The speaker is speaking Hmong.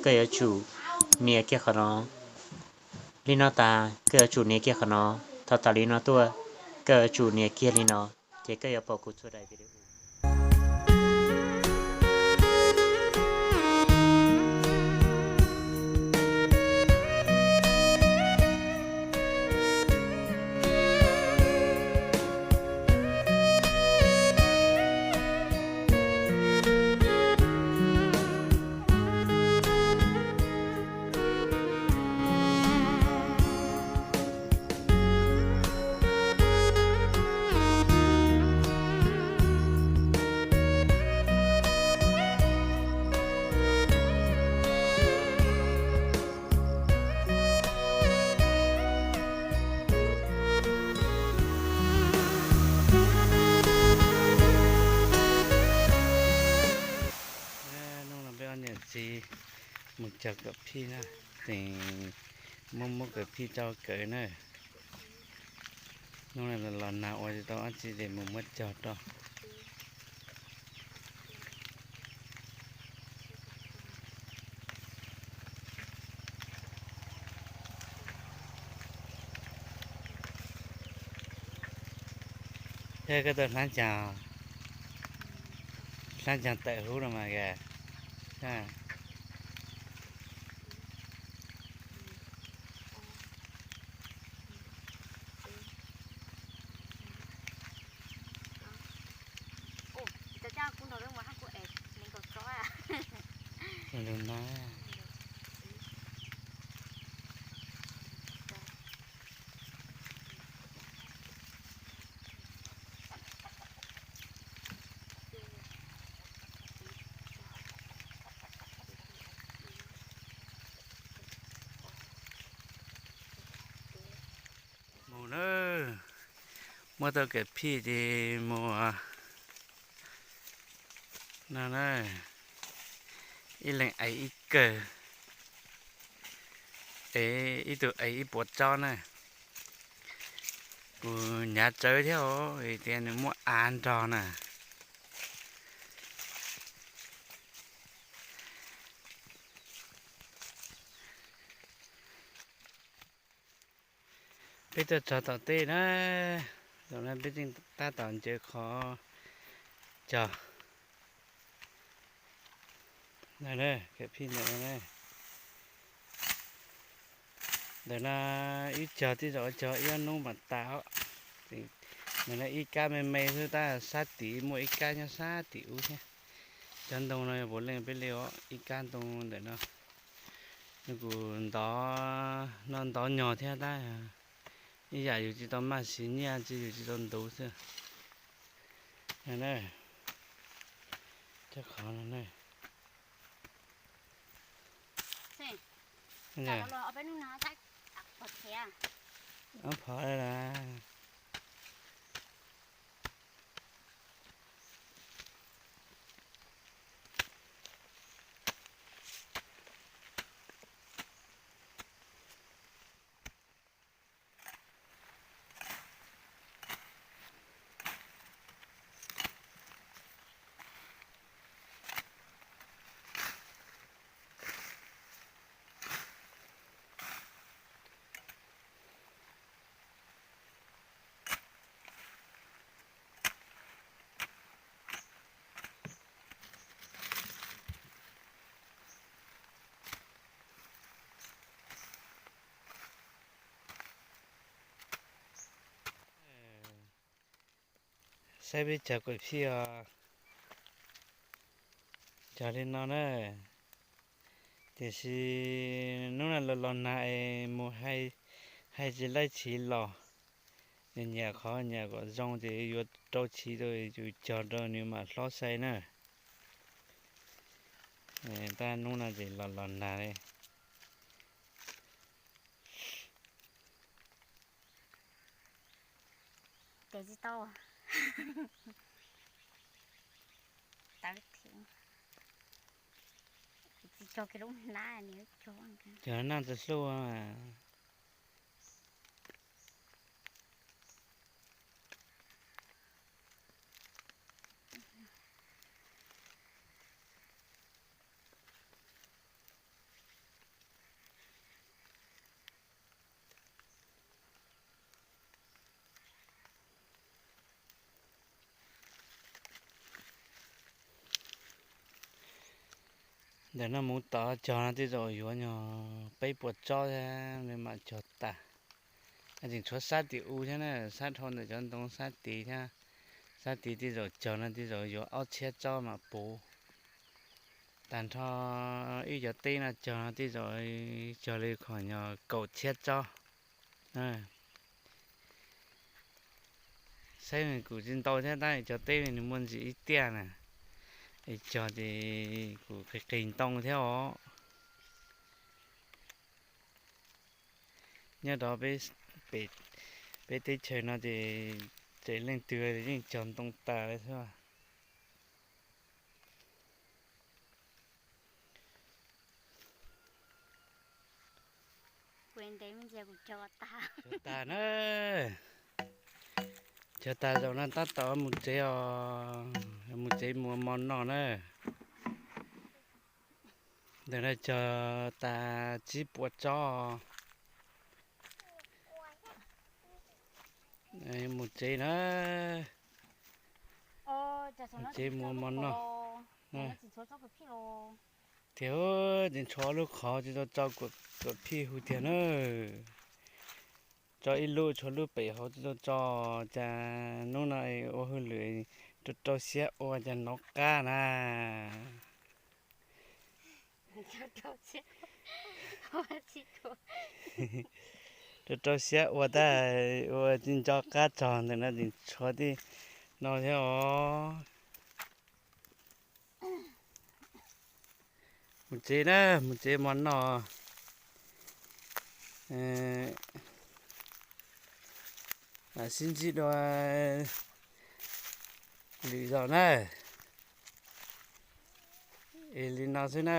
koj yuav tsum nias kiag qhov no. Li no tas koj yuav tsum nias kiag qhov no. Thaum tas li no tuaj, koj yuav tsum nias kiag li no, ces koj yuav pom kuv txhua daim video. Hnub no peb ob niam txiv mus cog kawm phij na, tseem muab muab kawm phij rau kawm na. Hnub no los nag ua tsis tau dab tsi ces mus muab cog rau. Koj tau hlab caag, hlab caag tawm hub no mas. Mus na, muab tau kawm phij ces mus no na, ib leeg ev ib kawm, ev ib tug ev ib puas tsob na. Kuv hnyav tsawv thiab os, vim tias nws muaj av nrog na. Peb tuaj txog tom tej na, zaum no peb tseem tab tom ncaws qhov cog. Kawm phij ntawm no, ntawm no ib cog tej zaum cog ib ob hnub mas tas os. Ntawm no ib kab me me xwb, tab sab tim muaj ib kab nyob sab tim ub thiab. Cov ntoo no yog puav leej peb li os, ib kab ntoo ntawm no. Nws kuj ntov no ntov nyog thiab tab, ib yam yus tsis tau maj siv nyiaj tsis, yus tsis tau ntuv xwb. Cov qhov no na. Ob phov la. Saib peb cog kawm phij os. Cog li no na. Tiam sis hnub no los los nag es mus hais tsis laij tshis los. Nyiam qhov nyiam kom zoo ces yuav rau tshis rau yus cog rau nws mam hlob sai na. Tab hnub no ces los los nag li. Ces tsis tau. Tawv thiab. Tsis cog kiag lub hnab ni, cog. Cog naj tsis hlub. Ntawm no mus tom cog no tej zaum yuav nyuag peb puas tsob thiab mam cog tas. Tseem tshuav sab tim u thiab na, sab dhau ntawm cov ntoo sab tid thiab. Sab tid tej zaum cog no tej zaum yuav ob txhiab tsob mam puv. Tag nrho ib cov teb no cog no tej zaum cog li kho nyuag kaum txhiab tsob. Saib kuj tsis ntau thiab tab cov teb nws muaj ntsis ib tiaj na, es cog ces kuj qis qis ntoo thiab os. Nyob rau peb teb chaws no ces tseem leej twg yeej cog ntoo tas li xwb. Cog tas na, cog tas zaum no tab tom mus tsev os, mus tsev mus ua mov noj na. Ntawm no cog tas tsib puas tsob, mus tsev na, mus tsev mus ua mov noj. Tiag, tseem tshuav lub qhov tsis tau tso kuam phij hu tiag na. Tso ib lub tshuav lub pem hauv tsis tau tso, cas hnub no ua hauj lwm rau rau siab ua cas hnov qab na. Rau rau siab ua tab ua tsis nco qab txog ntawm no tseem tshuav tej no thiab os. Mus tsev na, mus tsev mov noj. Mam sib ntsib dua lwm zaus na. Es li no xwb na.